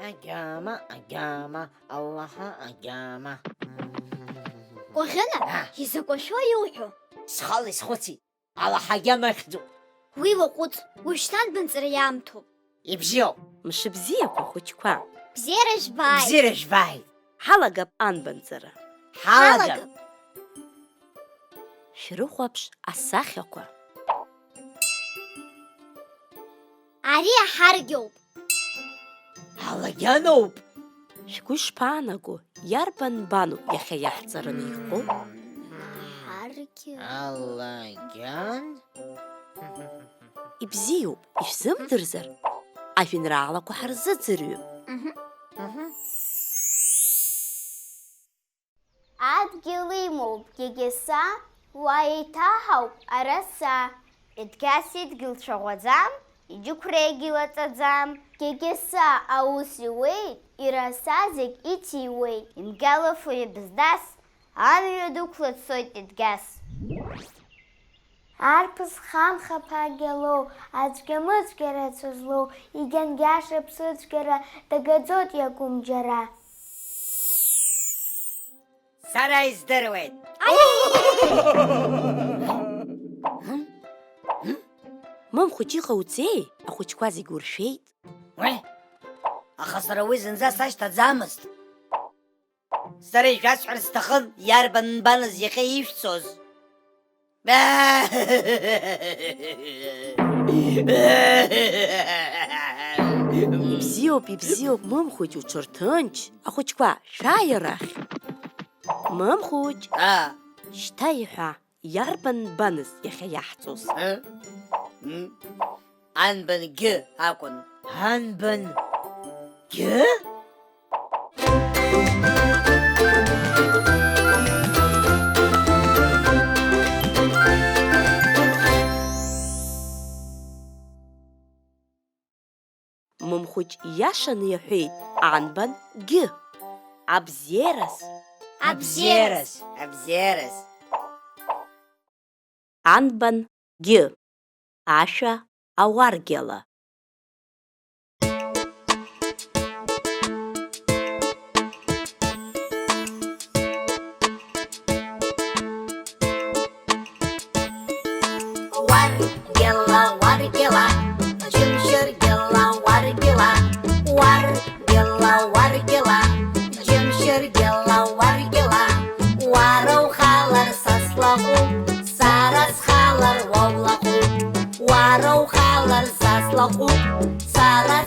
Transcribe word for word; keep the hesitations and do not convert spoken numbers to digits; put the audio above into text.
Агьама, агьама, Аллаҳа агьама. Кәаӷьына, А. изакәашәо иуҳәо? Схала исхәыцит, Аллаҳа агьама ахьӡуп. Уи уаҟәыҵ, уажәшьҭа анбанҵара иаамҭоуп. Ибзиоуп. Мшыбзиақәа, хәыҷқәа. Бзиара жәбааит. Бзиара жәбааит. Ҳалагап анбанҵара. Ҳалагап. Ҳалагап. Шәрыхәаԥш асахьақәа. Ари аҳаргьоуп. Алагьаноуп. Шәгәы ишԥаанаго, иарбан нбану иахьа иаҳҵараны иҟоу? Аҳаргьы. Алагьан? Ибзиоуп, ишәзымдырзар, ажәеинраалақәа ҳарзыӡырҩып. Мгм. Мгм. Адгьыл имоуп Гьегьеса, уа еиҭаҳауп араса. Едгьас идгьыл цәаӷәаӡам, иџьықәреигьы лаҵаӡам. Гьегьеса аус иуеит, ираса зегь ициуеит. Имгьалафу ибздас, амҩа дықәла дцоит Едгьас. Арԥыс хамхаԥагьа лоу, ацәгьа-мыцәгьа рацәа злоу, игьангьаша ԥсыцәгьара дагаӡоит иакәым џьара. Сара издыруеит. Мамхәыҷ, иҟауҵеи? Ахәыҷқәа зегь уршәеит. Уи? Аха сара уи зынӡа сашьҭаӡамызт. Сара ишәасҳәар сҭахын, иарбан нбаныз иахьа ишәцоз? Ибзиоуп, ибзиоуп, Мамхәыҷ, уҽырҭынч. Ахәыҷқәа, шәааи арахь. Мамхәыҷ! Аа. Шьҭа иҳәа, иарбан нбаныз иахьа иаҳҵоз? Ы? М? Анбан гьы акәын. Анбан гьы? Мамхәыҷ иашаны иҳәеит, анбан гьы. Абзиараз. Абзиараз. Абзиараз. Анбан гьы. Ашәа ауаргьала. Уаргьала, уаргьала, џьымшьыргьала, уаргьала, уаргьала, уаргьала, џьымшьыргьала, уаргьала, уара ухалар са слаҟәуп, сара схалар уа улаҟәуп, уара ухалар са слаҟәуп, сара